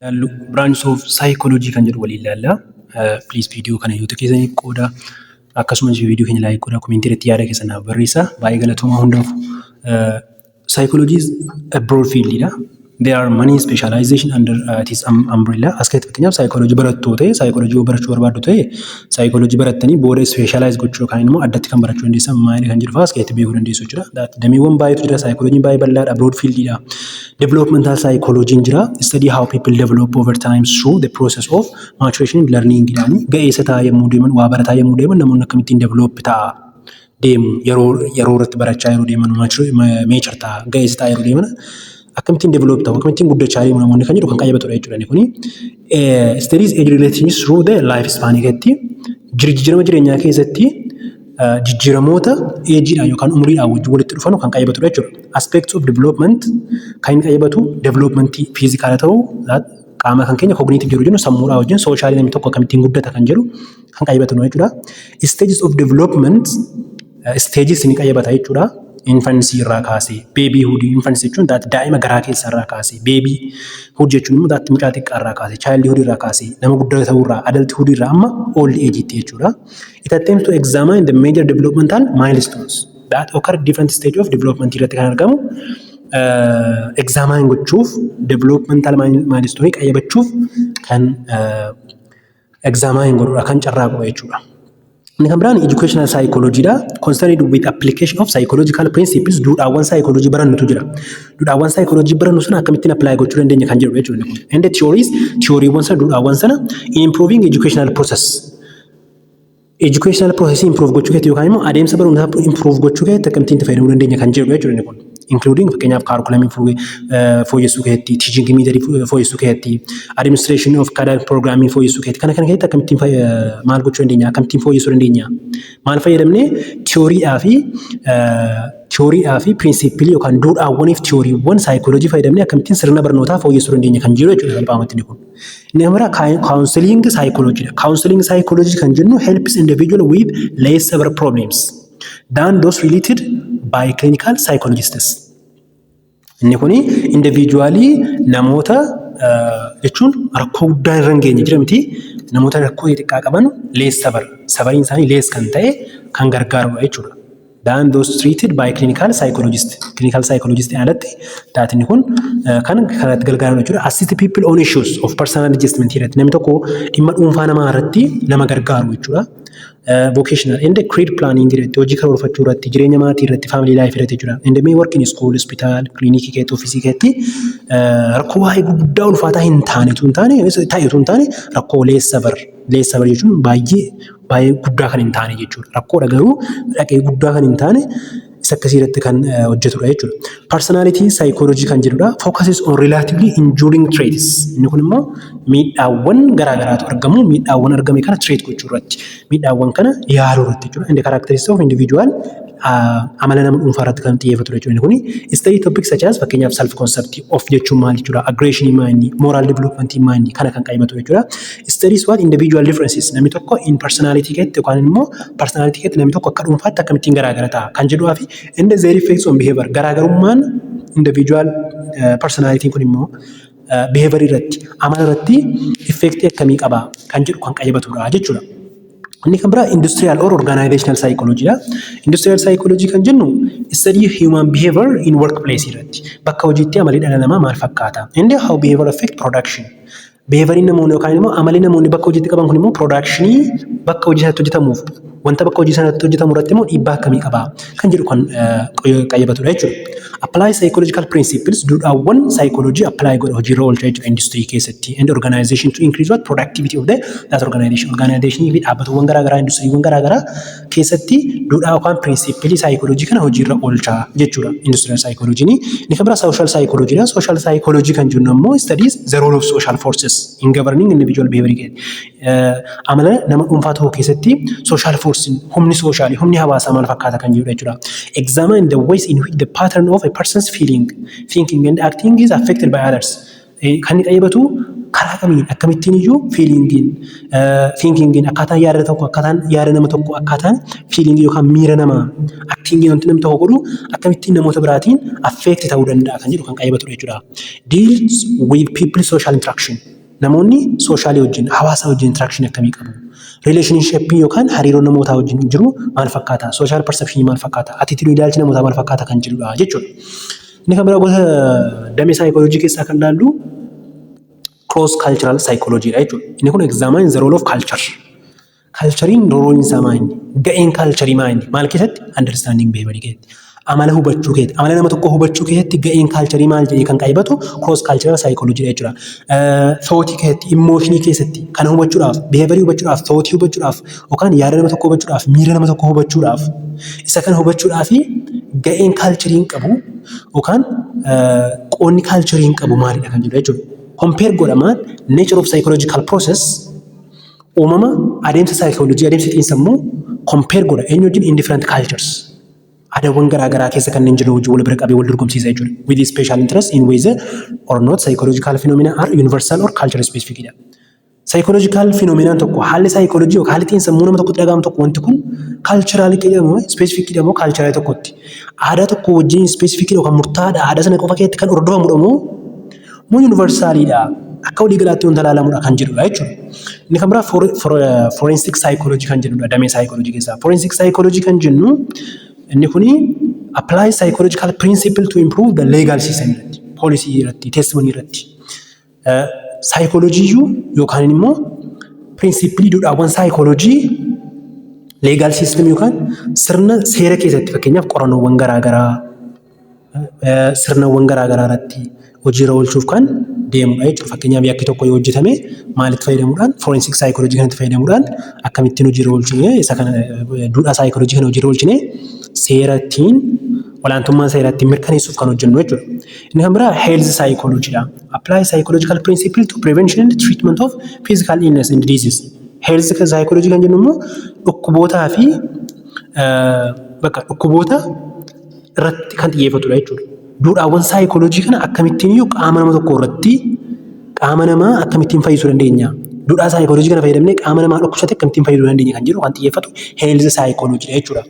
Ilaallu branch of psychology kan jedhu waliin ilaalla. Please, viidiyoo kana yoo keessaniif qooda, akkasumas viidiyoo keenya like godhaa, commentii irratti yaada keessan naaf barreessaa. Baay'ee galatoomaa hundaaf. Psychology is a broad field dha. There are many specialization under this umbrella. As keessatti fakkeenyaaf psychology barattu ta'e, psychology yoo barachuu barbaaddu ta'e, psychology barattanii booda specialize gochuu yookaan immoo addatti kan barachuu dandeessan maali kan jedhu fa'aa as keessatti beekuu dandeessu jechuudha. Dameewwan baay'eetu jira. Psychology baay'ee bal'aadha. Broad field dha. Developmental psychology jira. Study how people develop over time through the process of maturation and learning jedhani, ga'eessa ta'a yommuu deeman, waa barataa yommuu deeman, namoonni akkamittiin develop ta'a deemu, yeroo yeroo irratti barachaa yeroo deeman, mature ta'a, ga'eessa ta'a yeroo deeman, akkamittiin develop ta'u, akkamittiin guddachaa deemu namoonni kan jedhu kan qayyabatudha jechuudha inni kuni. Studies age relations through the life span keessatti, jijjiirama jireenyaa keessatti jijjiiramoota ageiidhaan yookaan umuriidhaan wajjin walitti dhufan kan qayyabatudha jechuudha. Aspects of development kan inni qayyabatu developmentii physical ta'uu qaama kan keenya, cognitive jedhu jennu sammuudhaa wajjin, socialii namni tokko akkamittiin guddata kan jedhu kan qayyabatu jechuudha. Stages of development, stages ni qayyabata jechuudha. Infancy irraa kaasee babyhood, infancy jechuun daa'ima garaa keessa irraa kaasee, babyhood jechuun immoo mucaa xiqqaa irraa kaasee, childhood irraa kaasee, nama guddaa ta'uu irraa, adulthood irraa amma old age tti jechuudha. It attempts to examine the major developmental milestones that occur different stage of development irratti kan argamu examine gochuuf, developmental milestone qayyabachuuf kan examine godhudha, kan carraaqudha jechuudha. Inni kan biraan educational psychology dha. Concerned with application of psychological principles, duudhaawwan psychology barannutu jira. Duudhaawwan psychology barannu sana akkamittiin apply gochuu dandeenya kan jedhu jechuudha. And the theories, theoryewwan sana, duudhaawwan sana improving educational process. Educational process improve gochuu keessatti yookaan immoo adeemsa barumsaa improve gochuu keessatti akkamittiin itti fayyadamuu dandeenya kan jedhu jechuudha inni kun. Including fakkeenyaaf curriculumii fooyyessuu keessatti, teaching methodii fooyyessuu keessatti, administration of academic programming fooyyessuu keessatti, kana kana keessatti akkamittiin maal gochuu dandeenya, akkamittiin fooyyessuu dandeenya. Maal fayyadamnee? Theoryiidhaa fi principleii yookaan duudhaawwaniif theoryiiwwan saayikooloojii fayyadamnee akkamittiin sirna barnootaa fooyyessuu dandeenya kan jiru jechuudha salphaamatti inni kun. Inni biraa counseling saayikooloojiidha. Counseling saayikooloojii kan jennu helps individual with less severe problems than those related by clinical psychologists. Inni kuni individualii namoota jechuun rakkoo guddaa irra hin geenye jira miti, namoota rakkoo xixiqqaa qaban, less severe, severeiin isaanii less kan ta'e kan gargaarudha jechuudha. Than those treated by clinical psychologist. Clinical psychologist alatti taatinni kun kan kanatti gargaaran jechuudha. Assist people on issues of personal adjustment irratti, namni tokko dhimma dhuunfaa namaa irratti nama gargaaru jechuudha. Vocational and career planning irratti, hojii karoorfachuu irratti, jireenya maatii irratti, family life irratti jechuudha. And may work in school, hospital, clinic keessatti, office keessatti rakkoo waa'ee gurguddaa ulfaataa hin taane tun taane ta'e tun taane, rakkoo less severe. Less severe jechuun baay'ee baay'ee guddaa kan hin taane jechuudha. Rakkoodha garuu dhaqee guddaa kan hin taane isa akkasii irratti kan hojjetudha jechuudha. Personality psychology kan jedhudha. Focuses on relatively enduring traits. Inni kun immoo miidhaawwan garaagaraatu argamu. Miidhaawwan argame kana treat gochuu irratti, miidhaawwan kana yaaluu irratti jechuudha. Inni characteristics of individual, amala nama dhuunfaa irratti kan xiyyeeffatudha jechuudha. Inni kuni study topics such as fakkeenyaaf self concept of jechuun maal jechuudha, aggression maal inni, moral development maal inni, kana kan qayyabatu jechuudha. Studies what individual differences, namni tokko in personality keessatti yookaan immoo personality keessatti namni tokko akka dhuunfaatti akkamittiin garaagara ta'a kan jedhuu fi and their effects on behavior, garaagarummaan individual personality kun immoo behavior irratti, amala irratti effectii akkamii qaba kan jedhu kan qayyabatudha jechuudha. Inni kan biraa industrial or organizational psychology dha. Industrial psychology kan jennu study human behavior in workplace irratti. Bakka hojiitti amalli dhala namaa maal fakkaata? And how behavior affect production. Behavioriin namoonni yookaan immoo amalli namoonni bakka hojiitti qaban kun immoo productionii bakka hojii sanatti hojjetamuuf, wanta bakka hojii sanatti hojjetamu irratti immoo dhiibbaa akkamii qaba kan jedhu kan qayyabatudha jechuudha. Apply psychological principles, duudhaawwan psychology apply godha, hojiirra oolcha jechuudha industry keessatti and organization to increase what productivity of the that organization. Organization fi dhaabbatawwan garaagaraa, industiriiwwan garaagaraa keessatti duudhaa yookaan principle psychology kana hojiirra oolcha jechuudha industrial psychology. Inni kan biraa social psychology dha. Social psychology kan jennu ammoo studies the role of social forces in governing individual behavior. Amala nama dhuunfaa tokko keessatti social force, humni socialii, humni hawaasaa maal fakkaata kan jedhudha jechuudha. Examine the ways in which the pattern of a person's feeling, thinking and acting is affected by others. Kan inni qayyabatu karaa kamiin, akkamittiin iyyuu feelingiin, thinkingiin, akkaataan yaada tokko, akkaataan yaada nama tokko, akkaataan feelingii yookaan miira namaa, actingii wanti namni tokko godhu akkamittiin namoota biraatiin affect ta'uu danda'a kan jedhu kan qayyabatudha jechuudha. Deals with people social interaction. Namoonni socialii wajjin, hawaasa wajjin interaction akkamii qabu? Relationshipii yookaan hariiroo namootaa wajjin jiru maal fakkaata? Social perceptionii maal fakkaata? Attitude, ilaalchi namootaa maal fakkaata kan jedhudha jechuudha. Inni kan biraa gosa damee saayikooloojii keessaa kan ilaallu cross cultural psychology dha jechuudha. Inni kun examine the role of culture. Cultureiin roleiin isaa maal inni? Ga'een cultureii maal inni? Maal keessatti? Understanding behavior keessatti. Amala hubachuu keessatti, amala nama tokkoo hubachuu keessatti ga'een cultureii maal jedhee kan qayyabatu cross cultural psychology dha jechuudha. Thoughtii keessatti, emotionii keessatti kana hubachuudhaaf, behaviorii hubachuudhaaf, thoughtii hubachuudhaaf yookaan yaada nama tokkoo hubachuudhaaf, miira nama tokkoo hubachuudhaaf, isa kana hubachuudhaaf ga'een cultureiin qabu yookaan qoonni cultureiin qabu maalidha kan jedhu jechuudha. Compare godhamaan nature of psychological process, uumama adeemsa saayikooloojii, adeemsa xiinsammuu compare godha eenyu wajjin? In different cultures, aadaawwan garaa garaa keessa kanneen jiran wajjin wal bira qabee wal dorgomsiisa jechuudha. With special interest in whether or not psychological phenomena are universal or culture specific dha. Psychological phenomenaan tokko, haalli saayikooloojii yookaan haalli xiinsammuu nama tokkotti dhaga'amu tokko, wanti kun culturally jedhamu specific jedhamu, culturally tokkotti aadaa tokko wajjin specific yookaan murtaa'aadha, aadaa sana qofa keessatti kan hordofamudha moo universaliidha, akka walii galaatti wanta ilaalamudha kan jedhudha jechuudha. Inni kan biraa forensic psychology kan jedhudha damee psychology keessaa. Forensic psychology kan jennu inni kuni apply psychological principle to improve the legal system irratti, policy irratti, testimony irratti. Saayikooloojiyyuu yookaan immoo principleii, duudhaawwan saayikooloojii legal system yookaan sirna seera keessatti, fakkeenyaaf qorannoowwan garaagaraa, sirnawwan garaagaraa irratti hojiirra oolchuuf kan deemudha jechuudha. Fakkeenyaaf, yakki tokko yoo hojjetame maalitti fayyadamuudhaan, forensic psychology kanatti fayyadamuudhaan akkamittiin hojiirra oolchine, isa kana duudhaa saayikooloojii kana hojiirra oolchine seera ittiin, olaantummaa seeraa ittiin mirkaneessuuf kan hojjennu jechuudha. Inni kan biraa health psychology dha. Apply psychological principle to prevention and treatment of physical illness and disease. Health psychology kan jennu immoo dhukkubootaa fi bakka dhukkuboota irratti kan xiyyeeffatudha jechuudha. Duudhaawwan saayikooloojii kana akkamittiin iyyuu qaama nama tokko irratti, qaama namaa akkamittiin fayyisuu dandeenya? Duudhaa saayikooloojii kana fayyadamnee qaama namaa dhukkubsate akkamittiin fayyisuu dandeenya kan jedhu kan xiyyeeffatu health psychology dha jechuudha.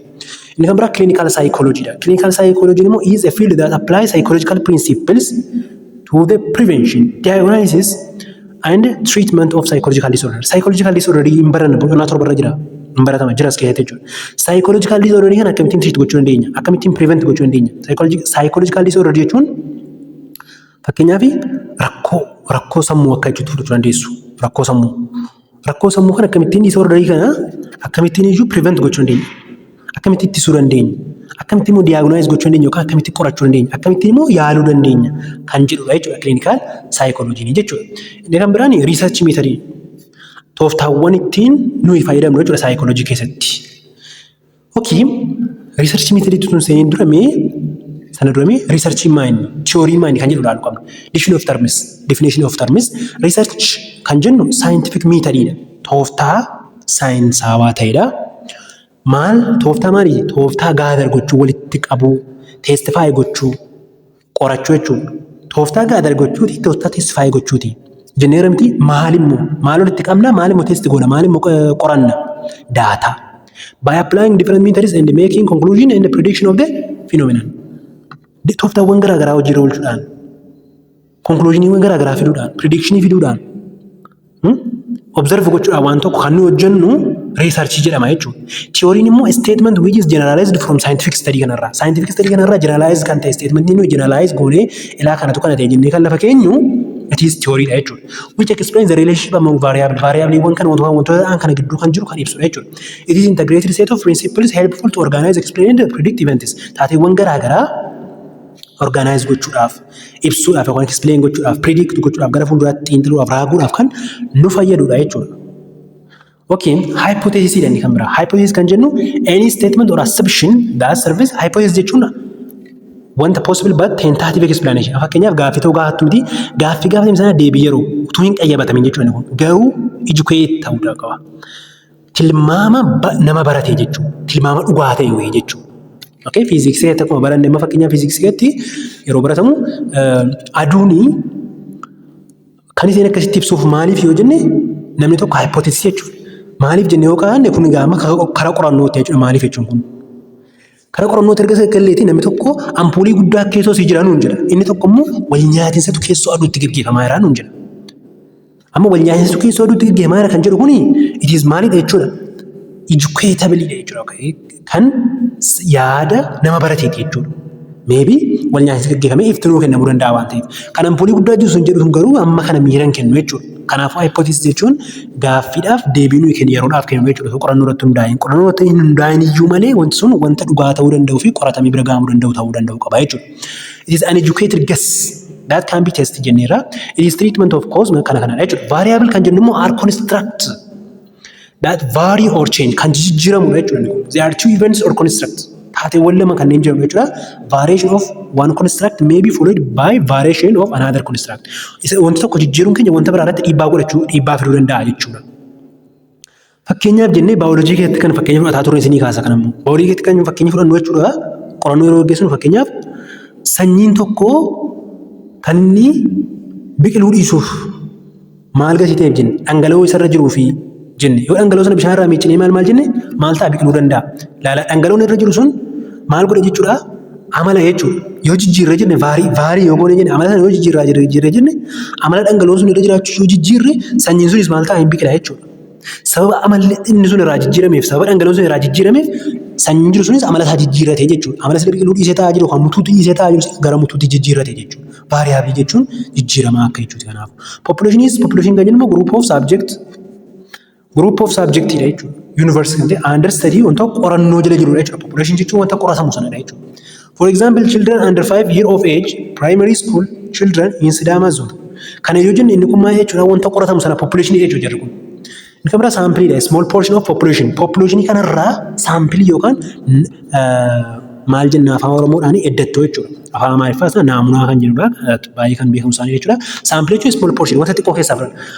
Inni kan biraa clinical psychology dha. Clinical psychology immoo is a field that applies psychological principles to the prevention, diagnosis and treatment of psychological disorder. Psychological disorder hin baranna, boqonnaa 7 irra jira. Hin baratama jiras keessatti jechuudha. Psychological disorder kana akkamittiin treat gochuu dandeenya? Akkamittiin prevent gochuu dandeenya? Psychological disorder jechuun fakkeenyaaf rakkoo sammuu akka jechuutti fudhachuu dandeessu. Rakkoo sammuu. Rakkoo sammuu kana akkamittiin, disorderii kana akkamittiin iyyuu prevent gochuu dandeenya? Akkamittiin ittisuu dandeenya? Akkamittiin immoo diagnose gochuu dandeenya yookaan akkamittiin qorachuu dandeenya? Akkamittiin immoo yaaluu dandeenya kan jedhudha jechuudha clinical psychology jechuudha. Inni kan biraan research methodii, tooftaawwan ittiin nuyi fayyadamnu jechuudha saayikooloojii keessatti. Okay, research methodii tun seeniin dura mee, sana dura mee researchiin maa inni, theoryiin maa inni kan jedhu ilaaluu qabna. Definition of terms, definition of terms, research kan jennu scientific methodiidha. Tooftaa saayinsaawaa ta'edha. Maal, tooftaa maali? Tooftaa gather gochuu, walitti qabuu, testify gochuu, qorachuu jechuudha. Tooftaa gather gochuuti, tooftaa testify gochuuti. Jennee miti? Maalimmoo maal walitti qabna, maalimmoo test goona, maalimmoo qoranna? Data. By applying different methods and making conclusion and prediction of the phenomenon. Tooftaawwan garaa garaa hojiirra oolchuudhaan, conclusioniiwwan garaa garaa fiduudhaan, predictionii fiduudhaan, observe gochuudhaan waan tokko kan nuyi hojjennu researchii jedhama jechuudha. Theoryiin immoo statement which is generalized from scientific study kanarraa. Scientific study kanarraa generalize kan ta'e, statement nuyi generalize goonee ilaa kanatu kana ta'e jennee kan lafa keenyu, it is theory dha jechuudha. Which explains the relationship among variable. Variableewwan kana wantoota ta'an kana gidduu kan jiru kan ibsudha jechuudha. It is integrated set of principles helpful to organize, explain and predict events. Taateewwan garaa garaa organize gochuudhaaf, ibsuudhaaf yookaan explain gochuudhaaf, predict gochuudhaaf, gara fuulduraatti xiinxaluudhaaf, raaguudhaaf kan nu fayyadudha jechuudha. Okay, hypothesis dha inni kan biraa. Hypothesis kan jennu any statement or assumption that serves, hypothesis jechuun wanta possible but tentative explanation. Fakkeenyaaf, gaaffii ta'uu gaafattu miti, gaaffii gaafatame sana deebii yeroo utuu hin qayyabatamin jechuudha kun. Garuu educate ta'uu qaba. Tilmaama nama barate jechuudha. Tilmaama dhugaa ta'e wayii jechuudha. Okay, fiiziksii keessatti akkuma baranne, amma fakkeenyaaf fiiziksii keessatti yeroo baratamu aduuni kan isheen akkasitti ibsuuf maaliif yoo jenne, namni tokko hypothesis jechuudha. Maaliif jenne yoo kaa'anne, kun gaama karaa qorannootti jechuudha maaliif jechuun kun. Karaa qorannootti erga galleeti namni tokko ampuulii guddaa keessoo si jira nuun jedha. Inni tokko immoo wal nyaatinsatu keessoo aduutti gaggeeffamaa jira nuun jedha. Amma wal nyaachisuu keessoo aduutti gaggeeffamaa jira kan jedhu kuni it is maalidha jechuudha? Educatableidha jechuudha. Kan yaada nama barateeti jechuudha. Maybe wal nyaachisuu gaggeeffamee iftinuu kennamuu danda'a waan ta'eef. Kan ampuulii guddaa jiru sun jedhu sun garuu amma kana miira hin kennu jechuudha. Kanaafuu, hypothesis jechuun gaaffiidhaaf deebii nuyi kennu yeroodhaaf kennu jechuudha. Qorannoo irratti hundaa'in. Qorannoo irratti hin hundaa'in iyyuu malee wanti sun wanta dhugaa ta'uu danda'uu fi qoratamee bira gahamuu danda'u ta'uu danda'u qaba jechuudha. It is an educated guess that can be tested jenneerra. It is treatment of cause kana kanadha jechuudha. Variable kan jennu immoo are construct that vary or change, kan jijjiiramudha jechuudha. There are two events or construct. Taateewwan lama kanneen jiran jechuudha. Variation of one construct may be followed by variation of another construct. Isa wanti tokko jijjiiruun keenya wanta biraa irratti dhiibbaa godhachuu, dhiibbaa fiduu danda'a jechuudha. Fakkeenyaaf jennee baayoloojii keessatti kan fakkeenya fudhataa turre isinii kaasa kan ammoo. Baayoloojii keessatti kan fakkeenya fudhannu jechuudha. Qorannoo yeroo gaggeessinu, fakkeenyaaf, sanyiin tokko kan inni biqiluu dhiisuuf maal gasii ta'eef jenne, dhangala'oo isarra jiruu fi jenne, yoo dhangala'oo sana bishaan irraa miiccinee maal maal jenne, maal ta'a? Biqiluu danda'a. Laala, dhangala'oon irra jiru sun maal godhe jechuudha? Amala jechuudha. Yoo jijjiirre jenne, vary vary yoo goone jenne, amala sana yoo jijjiirraa jijjiirre jenne, amala dhangala'oon sun irra jiraachuu yoo jijjiirre, sanyiin sunis maal ta'a? Hin biqila jechuudha. Sababa amalli inni sun irraa jijjiirameef, sababa dhangala'oon sun irraa jijjiirameef, sanyiin jiru sunis amala isaa jijjiirrate jechuudha. Amala isa biqiluu dhiisee taa'aa jiru kan mutuutti dhiisee taa'aa jiru gara mutuutti jijjiirrate jechuudha. Variable jechuun jijjiiramaa akka jechuuti kanaafuu. Population is, population kan jennu immoo group of subject dha jechuudha. Universe kan ta'e under study, wanta qorannoo jala jirudha jechuudha. Population jechuun wanta qoratamu sanadha jechuudha. For example, children under 5 year of age, primary school children in Sidama zone. Kana yoo jenne, inni kun maal jechuudha? Wanta qoratamu sana population jechuudha jarri kun. Inni kan biraa sampleiidha. Small portion of population. Population kanarraa sample yookaan maal jenna afaan Oromoodhaan? Eddattoo jechuudha. Afaan Amaariffaa sana naamunaa kan jedhudha. Baay'ee kan beekamu isaanii jechuudha. Sample jechuun small portion, wanta xiqqoo keessaa fudhanna.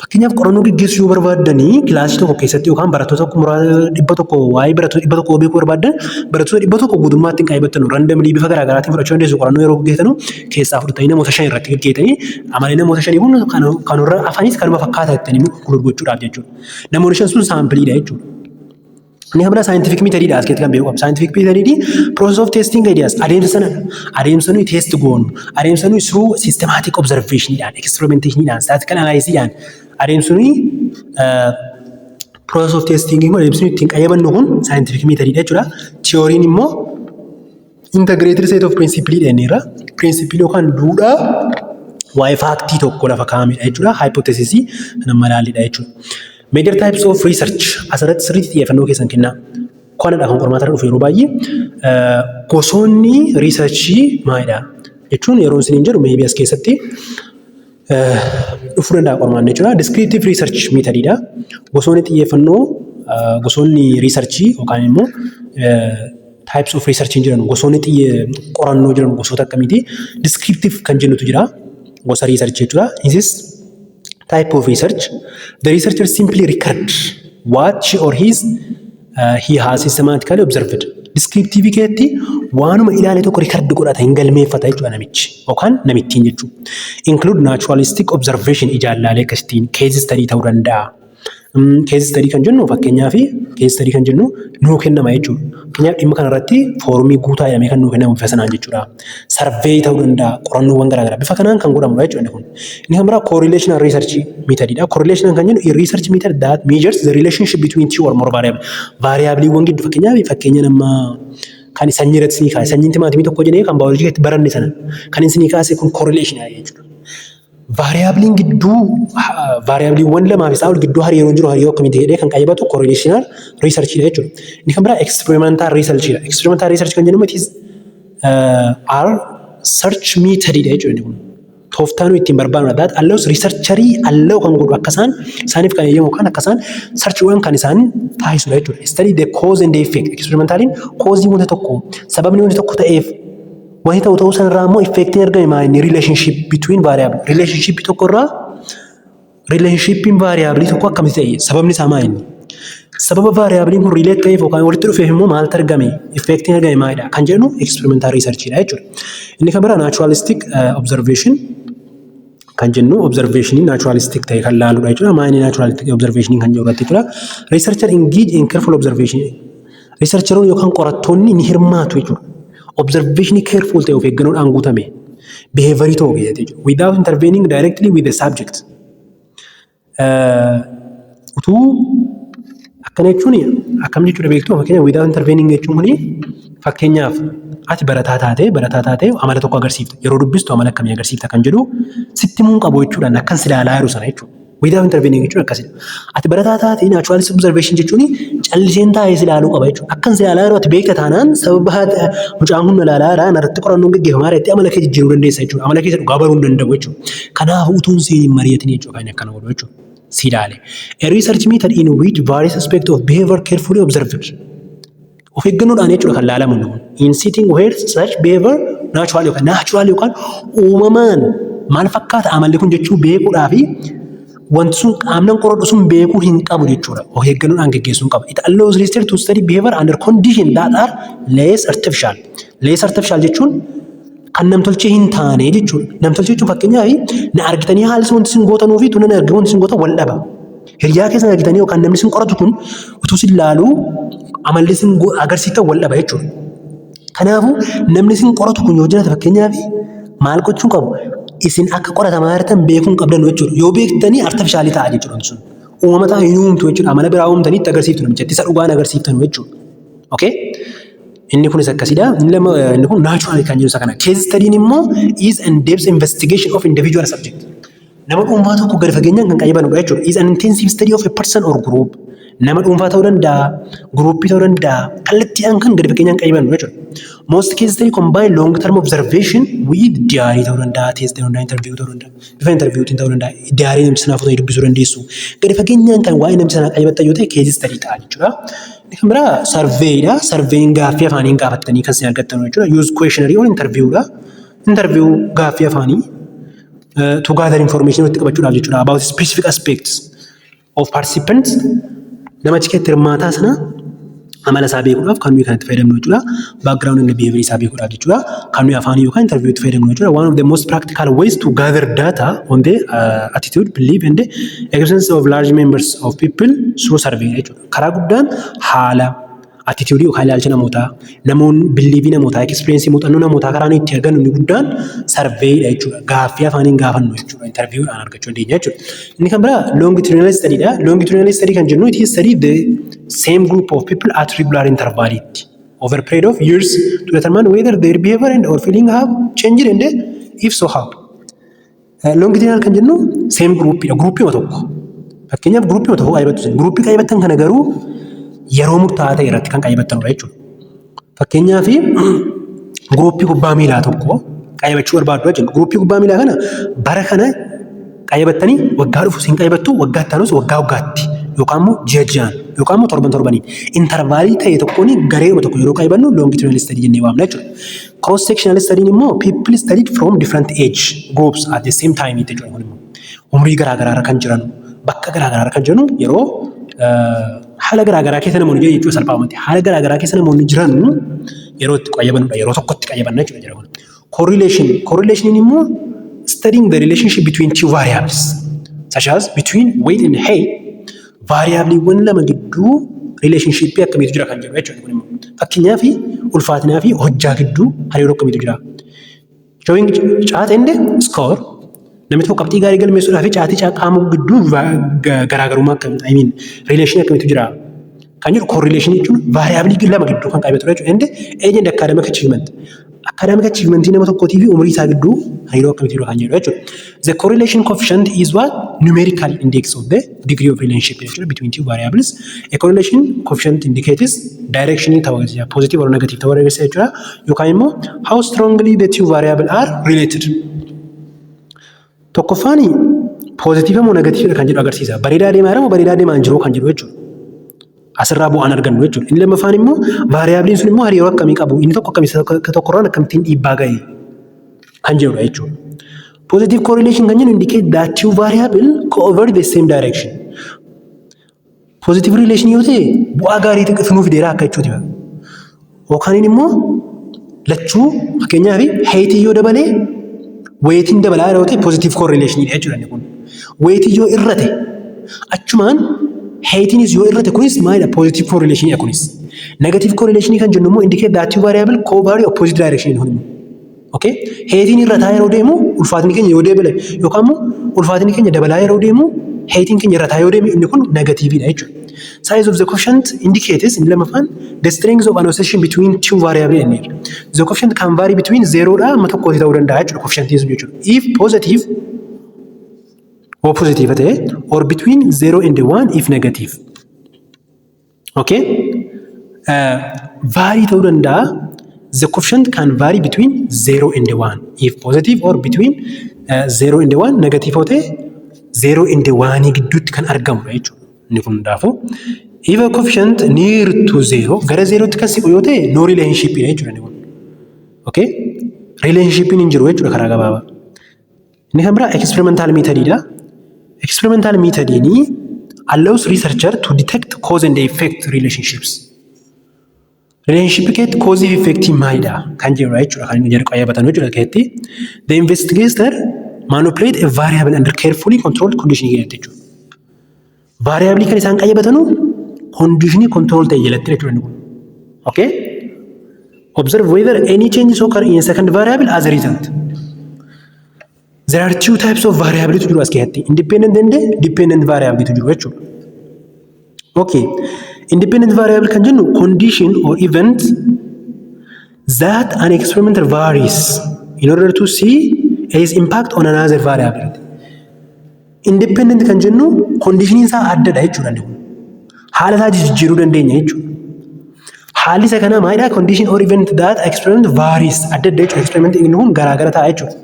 Fakkeenyaaf, qorannoo gaggeessuu yoo barbaaddanii kilaasii tokko keessatti yookaan barattoota 100, waa'ee barattoota 100 beekuu barbaaddan, barattoota 100 guutummaatti hin qayyabattanu. Randomly bifa garaa garaatiin fudhachuu dandeessu. Qorannoo yeroo gaggeessanu keessaa fudhatanii namoota shan irratti gaggeessanii, amalee namoota shanii kun kanurra afanis kanuma fakkaata jettanii gochuudhaaf jechuudha. Namoonni shan sun sampleiidha jechuudha. Inni kan biraa scientific methodidha, as keessatti kan beeku qabu. Scientific methodii process of testing ideas, adeemsa sanadha. Adeemsa nuyi test goonu, adeemsa nuyi through systematic observationidhaan, experimentationidhaan, statistical analysisdhaan, adeemsa nuyi process of testing kun, adeemsa nuyi ittiin qayyabannu kun scientific methodidha jechuudha. Theoryin immoo integrated set of principle jenneerra. Principle yookaan duudhaa waa'ee factii tokko lafa kaa'amedha jechuudha. Hypothesis kan amma ilaallidha jechuudha. Major types of research asirratti sirriitti xiyyeeffannoo keessan kennaa. Kanadha kan qormaata irra dhufu yeroo baay'ee. Gosoonni researchii maalidha? Jechuun yeroo isiniin jedhu maybe as keessatti dhufuu danda'a qormaanni jechuudha. Descriptive research methodidha. Gosoonni xiyyeeffannoo, gosoonni researchii yookaan immoo types of research jiran, gosoonni qorannoo jiran gosoota akkamiiti? Descriptive kan jennutu jira. Gosa research jechuudha. This type of research, the researcher simply record what she or his he has systematically observed. Descriptive keessatti waanuma ilaale tokko record godhata, hin galmeeffata jechuudha namichi yookaan namittiin jechuudha. Include naturalistic observation, ijaan laalee akkasittiin, case study ta'uu danda'a. Case study kan jennu, fakkeenyaaf, case study kan jennu nuu kennama jechuudha. Fakkeenyaaf, dhimma kanarratti foormii guutaa jedhamee kan nuu kennamu bifa sanaan jechuudha. Survey ta'uu danda'a, qorannoowwan garaagaraa bifa kanaan kan godhamudha jechuudha inni kun. Inni kan biraa correlational research methodidha. Correlational kan jennu research method that measures the relationship between two or more variable. Variableiiwwan gidduu, fakkeenyaaf, fakkeenya nama kan sanyii irratti isinii kaase, sanyiin timaatimii tokko jedhee kan baayoloojii keessatti baranne sana kan isinii kaase kun correlation jechuudha. Variableiin gidduu, variableiiwwan lamaa fi isaa ol gidduu hariiroon jiru hariiroo akkamitti jedhee kan qayyabatu correlational research dha jechuudha. Inni kan biraa experimental research dha. Experimental research kan jennu it is are search method dha jechuudha inni kun. Tooftaa nuyi ittiin barbaadnu that allows researcherii, allow kan godhu, akka isaan isaaniif kan eeyyamu, kan akka isaan searchiiwwan kan isaan taasisudha jechuudha. Study the cause and the effect. Experimentaliin causeii wanta tokko, sababni wanti tokko ta'eef, wanti ta'u ta'uu sanarraa immoo effectiin argame maal inni, relationship between variable, relationship tokko irraa relationshipiin variable tokko akkamitti ta'e, sababni isaa maal inni, sababa variableiin kun relate ta'eef yookaan walitti dhufeef immoo maaltu argame, effectiin argame maalidha kan jedhu experimental researchidha jechuudha. Inni kan biraa naturalistic observation kan jennu, observationii naturalistic ta'e kan laaludha jechuudha. Maal inni naturalistic observation kan jedhu irratti jechuudha. Researcher engage in careful observation. Researcheroonni yookaan qorattoonni ni hirmaatu jechuudha. Observationii careful ta'e, of eeggannoodhaan guutame, behaviorii ta'uu keessatti jechuudha. Without intervening directly with the subject. Utuu akkana jechuun akkam jechuudha beektuu? Fakkeenyaaf, without intervening jechuun kuni, fakkeenyaaf, ati barataa taatee amala tokko agarsiifta. Yeroo dubbistu amala akkamii agarsiifta kan jedhu sitti himuu qabu jechuudhaan akkan si ilaalaa jiru sana jechuudha. Without intervening jechuun akkasidha. Ati barataa taatee naturalist observation jechuun calliseen taa'ee si ilaaluu qaba jechuudha. Akkan si ilaalaa jiru ati beekta taanaan, sababa mucaan kun ilaalaa jira, narratti qorannoon gaggeeffamaa jira, amala kee jijjiiruu dandeessa jechuudha. Amala keessa dhugaa baruu hin danda'u jechuudha. Kanaafuu utuun siin hin mari'atin jechuudha kan inni akkana godhu jechuudha. Si ilaale. A research method in which various aspects of behavior carefully observed. Of eeggannoodhaan jechuudha kan laalamu kun. In setting where such behavior natural yookaan uumamaan maal fakkaata amalli kun jechuu beekuudhaa fi wanti sun qaamni qoradhu sun beekuu hin qabu jechuudha. Of eeggannoodhaan geggeessuu hin qabu. It allows researcher to study behavior under condition that are less artificial. Less artificial jechuun kan namtolchee hin taane jechuudha. Namtolchee jechuun, fakkeenyaaf, na argitanii haalli wanti isin gootanuu fi tuna na argee wanti isin gootan wal dhaba. Hiriyaa keessan argitanii yookaan namni isin qoratu kun utuu isin laaluu amalli isin agarsiiftan wal dhaba jechuudha. Kanaafuu namni isin qoratu kun yoo jiraate, fakkeenyaaf, maal gochuu qabu? Isin akka qoratamaa jirtan beekuu hin qabdan jechuudha. Yoo beektanii artificial ta'a jechuudha sun. Uumama ta'a hin uumtu jechuudha. Amala biraa uumtanii itti agarsiiftu namichatti isa dhugaan agarsiiftan jechuudha. Okay? Inni kunis akkasidha. Inni lama inni kun natural kan jedhu isa kana. Case study'n immoo is in depth investigation of individual subject. Nama dhuunfaa tokko gadi fageenyaan kan qayyabanudha jechuudha. Is an intensive study of a person or group. Nama dhuunfaa ta'uu danda'a, groupii ta'uu danda'a, kallattiidhaan kan gadi fageenyaan qayyabannu jechuudha. Most case study combine long term observation with diary ta'uu danda'a, test ta'uu danda'a, interview ta'uu danda'a, bifa interviewtiin ta'uu danda'a, diary namni sanaa fudhatanii dubbisuu dandeessu. Gadi fageenyaan kan waa'ee namni sanaa qayyabattan yoo ta'e case study ta'a jechuudha. Inni kan biraa surveydha. Surveyn gaaffii afaaniin gaafattanii kan isin argattan jechuudha. Use questionnaire or interviewdha. Interview, gaaffii afaanii, to gather information walitti qabachuudhaaf jechuudha, about specific aspects of participants. Nama achi keessatti hirmaataa sana amala isaa beekuudhaaf kan nuyi kanatti fayyadamnu jechuudha. Background and behavior isaa beekuudhaaf jechuudha. Kan nuyi afaanii yookaan interview itti fayyadamnu jechuudha. One of the most practical ways to gather data on the attitude, belief and experience of large members of people through survey jechuudha. Karaa guddaan haala attitude yookaan ilaalcha namootaa, namoonni, beliefii namootaa, experience, muuxannoo namootaa karaa nuyi itti argannu inni guddaan surveydha jechuudha. Gaaffii afaaniin gaafannu jechuudha. Interviewdhaan argachuu dandeenya jechuudha. Inni kan biraa longitudinal study dha. Longitudinal study kan jennu, it is study the same group of people at regular interval over period of years to determine whether their behavior and or feeling have changed and if so, how. Longitudinal kan jennu same group dha. Groupii tokko. Fakkeenyaaf, groupii tokko qayyabattu. Groupii qayyabattan kana garuu yeroo murtaa'aa ta'e irratti kan qayyabattanudha jechuudha. Fakkeenyaaf, groupii kubbaa miilaa tokko qayyabachuu barbaaddu jechuudha. Groupii kubbaa miilaa kana bara kana qayyabattanii waggaa dhufu siin qayyabattu, waggaa itti aanus, waggaa waggaatti yookaan immoo ji'a ji'aan yookaan immoo torban torbaniin intervalii ta'e tokkoon gareema tokko yeroo qayyabannu longitudinal study jennee waamna jechuudha. Cross sectional study immoo people studied from different age groups at the same time jechuudha kun immoo. Umurii garaa garaarra kan jiran, bakka garaa garaarra kan jiran, yeroo haala garaa garaa keessa namoonni jiran jechuudha salphaamatti. Haala garaa garaa keessa namoonni jiran yeroo itti qayyabanudha. Yeroo tokkotti qayyabanna jechuudha jira kun. Correlation. Correlation immoo studying the relationship between two variables such as between weight and height. Variableiiwwan lama gidduu relationship akkamiitu jira kan jedhu jechuudha kun immoo. Fakkeenyaaf, ulfaatinaa fi hojjaa gidduu hariiroo akkamiitu jira? Showing chat and score, namni tokko qabxii gaarii galmeessuudhaa fi caatii qaama gidduu garaagarummaa akkamii, I mean, relation akkamiitu jira kan jedhu. Correlation jechuun variableii lama gidduu kan qabatudha jechuudha. And age and academic achievement. Academic achievement nama tokkootii fi umurii isaa gidduu hariiroo akkamiitu jira kan jedhu jechuudha. The correlation coefficient is what? Numerical index of the degree of relationship jechuudha between two variables. A correlation coefficient indicates direction ta'uu agarsiisa. Positive or negative ta'uu agarsiisa jechuudha. Yookaan immoo how strongly the two variable are related. Tokkoffaan positive moo negative kan jedhu agarsiisa. Bareedaa deemaa jira moo bareedaa deemaa hin jiru kan jedhu jechuudha. Asirraa bu'aan argannu jechuudha. Inni lammaffaan immoo variableiin sun immoo hariiroo akkamii qabu? Inni tokko akkamii tokkorraan akkamittiin dhiibbaa ga'e kan jedhudha jechuudha. Positive correlation kan jennu indicate that two variable go over the same direction. Positive relation yoo ta'e bu'aa gaarii nuuf fideera akka jechuuti. Yookaan immoo lachuu, fakkeenyaaf, heightii yoo dabalee weightiin dabalaa yeroo ta'e positive correlation jechuudha inni kun. Weightii yoo irrate, achumaan heightiinis yoo irrate, kunis maalidha? Positive correlation kunis. Negative correlation kan jennu immoo indicate that two variable co-vary opposite direction kun immoo. Okay? Heightiin irrataa yeroo deemu ulfaatinni keenya yoo dabale yookaan immoo ulfaatinni keenya dabalaa yeroo deemu Heightiin keenya irra yoo deeme, inni kun negativeiidha jechuudha. Size of the coefficient indicates, inni lammaffaan, the strength of an association between two variable inni. The coefficient can vary between zero dha amma tokkooti ta'uu danda'a jechuudha coefficientiin sun jechuudha. If positive or positive ta'e, or between 0 and 1 if negative. Okay? Vary ta'uu danda'a. The coefficient can vary between 0 and 1 if positive, or between 0 and 1 negative yoo ta'e, 0 and 1 gidduutti kan argamudha jechuudha. Inni kun hundaafuu if a coefficient near to 0, gara 0tti kan siqu yoo ta'e, no relationship dha jechuudha inni kun. Okay? Relationship hin jiru jechuudha karaa gabaabaa. Inni kan biraa experimental method dha. Experimental method allows researcher to detect cause and effect relationships. Relationship keessatti cause fi effect maalidha kan jedhudha jechuudha kan inni jedhu qayyabatan jechuudha keessatti. The investigator manipulate a variable under carefully controlled condition keessatti jechuudha. Variable kan isaan qayyabatanu conditionii control ta'e jalatti jechuudha inni kun. Okay? Observe whether any changes occur in a second variable as a result. There are two types of variable tu jiru as keessatti. Independent and dependent variable tu jiru jechuudha. Okay. Independent variable kan jennu condition or event that an experimenter varies in order to see its impact on another variable. Independent kan jennu conditioniin isaa addadha jechuudha inni kun. Haala isaa jijjiiruu dandeenya jechuudha. Haalli isa kanaa maalidha? Condition or event that experiment varies adda adda jechuudha. Experiment inni kun garaagara ta'a jechuudha.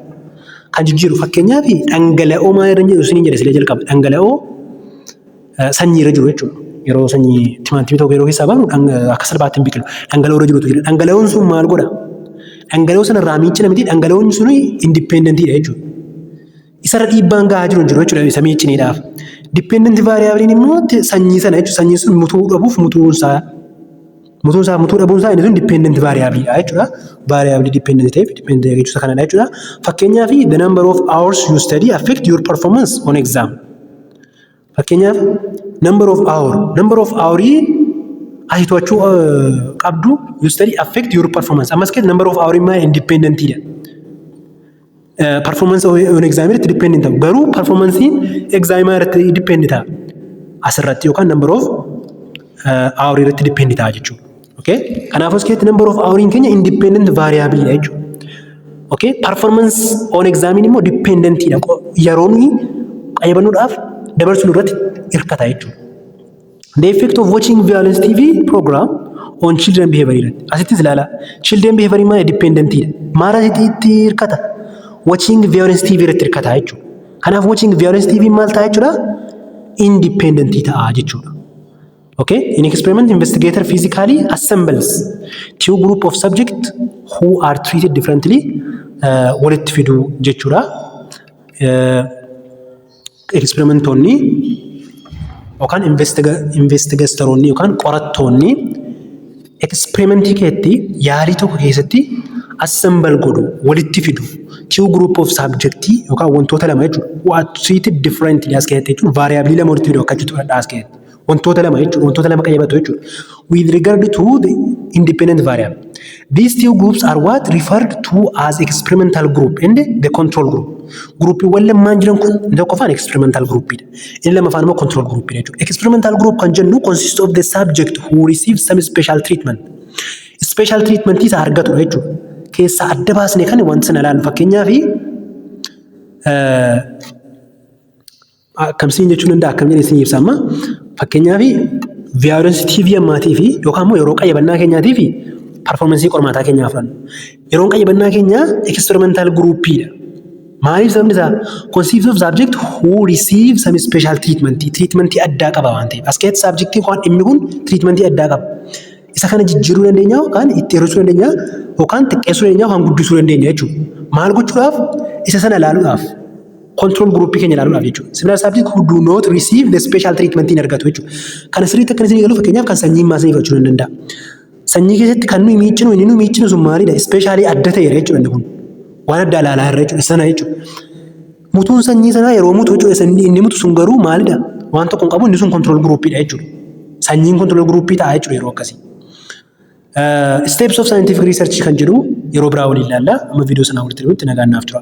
Kan jijjiiru, fakkeenyaaf, dhangala'oo maal irra jedhu isiniin jedhe sila jalqaba. Dhangala'oo sanyii irra jiru jechuudha. Yeroo sanyii timaatimii tokko yeroo keessaa baanu akka salphaatti hin biqilu. Dhangala'oo irra jirutu jira. Dhangala'oon sun maal godha? Dhangala'oo sanarraa miiccina miti, dhangala'oon sun independentiidha jechuudha. Isarra dhiibbaan gahaa jiru hin jiru jechuudha isa miicciniidhaaf. Dependent variableiin immoo sanyii sana jechuudha. Sanyiin sun mutuu dhabuuf mutuun isaa mutuu dhabuun isaa, inni sun dependent variableiidha jechuudha. Variableii dependent ta'eef dependent jechuudha kanadha jechuudha. Fakkeenyaaf, the number of hours you study affect your performance on exam. Fakkeenyaaf, number of hourii ati to'achuu qabdu, you study affect your performance. Ammas keessa number of hourii maal? Independentiidha. Performance on exam irratti dependent ta'u, garuu performanceiin exam irratti depend ta'a. Asirratti yookaan number of hourii irratti depend ta'a jechuudha. Okay? Kanaafuu as keessatti number of houriin keenya independent variable dha jechuudha. Okay? Performance on exam immoo dependentidha. Yeroo nuyi qayyabannuudhaaf dabarsinu irratti hirkata jechuudha. The effect of watching violence TV program on children behavior irratti. Asittis ilaala. Children behavior maal? Dependentidha. Maal asitti hirkata? Watching violence TV irratti hirkata jechuudha. Kanaaf watching violence TV maal ta'a jechuudha? Independent ta'a jechuudha. Okay? In experiment, investigator physically assembles two group of subject who are treated differently, walitti fiduu jechuudha. Experimentoonni yookaan investigatoroonni yookaan qorattoonni experimentii keessatti, yaalii tokko keessatti, assemble godhu, walitti fidu, two group of subject yookaan wantoota lama jechuudha. Who are treated differently as keessatti jechuun variableii lama walitti fidu akka jechuudha as keessatti. Wantoota lama jechuudha. Wantoota lama qayyabatu jechuudha. With regard to the independent variable. These two groups are what referred to as experimental group and the control group. Groupiiwwan lamaan jiran kun, inni tokkoffaan experimental groupidha. Inni lammaffaan immoo control groupidha jechuudha. Experimental group kan jennu consist of the subject who receive some special treatment. Special treatment isa argatudha jechuudha. Keessaa adda baasnee kan wanti sana ilaallu, fakkeenyaaf, akkamsiin jechuu danda'a, akkam jedhee isin ibsa amma, fakkeenyaaf, violence TV ammaatii fi yookaan immoo yeroo qayyabannaa keenyaatii fi performanceii qormaataa keenyaa fudhannu. Yeroon qayyabannaa keenyaa experimental groupiidha. Maaliif? Sababni isaa consist of subject who receive some special treatment, treatmentii addaa qaba waan ta'eef. As keessatti subjectiin waan dhimmi kun treatmentii addaa qaba. Isa kana jijjiiruu dandeenya, yookaan itti hir'isuu dandeenya, yookaan xiqqeessuu dandeenya, yookaan guddisuu dandeenya jechuudha. Maal gochuudhaaf? Isa sana ilaaluudhaaf. Control groupii keenya ilaaluudhaaf jechuudha. Similar subject who do not receive the special treatment hin argatu jechuudha. Kana sirriitti akka isin galu, fakkeenyaaf, kan sanyii maasii fudhachuu ni danda'a. Sanyii keessatti kan nuyi miiccinu, inni nuyi miiccinu sun maalidha? Specialii adda ta'edha jechuudha inni kun. Waan adda ilaalaa irra jechuudha sana jechuudha. Mutuun sanyii sanaa yeroo mutu jechuudha, inni mutu sun garuu maalidha? Waan tokko hin qabu, inni sun control groupiidha jechuudha. Sanyiin control groupii ta'a jechuudha yeroo akkasii. Steps of scientific research kan jedhu yeroo biraa waliin ilaalla. Amma viidiyoo sanaa walitti dhufutti nagaan naaf tura.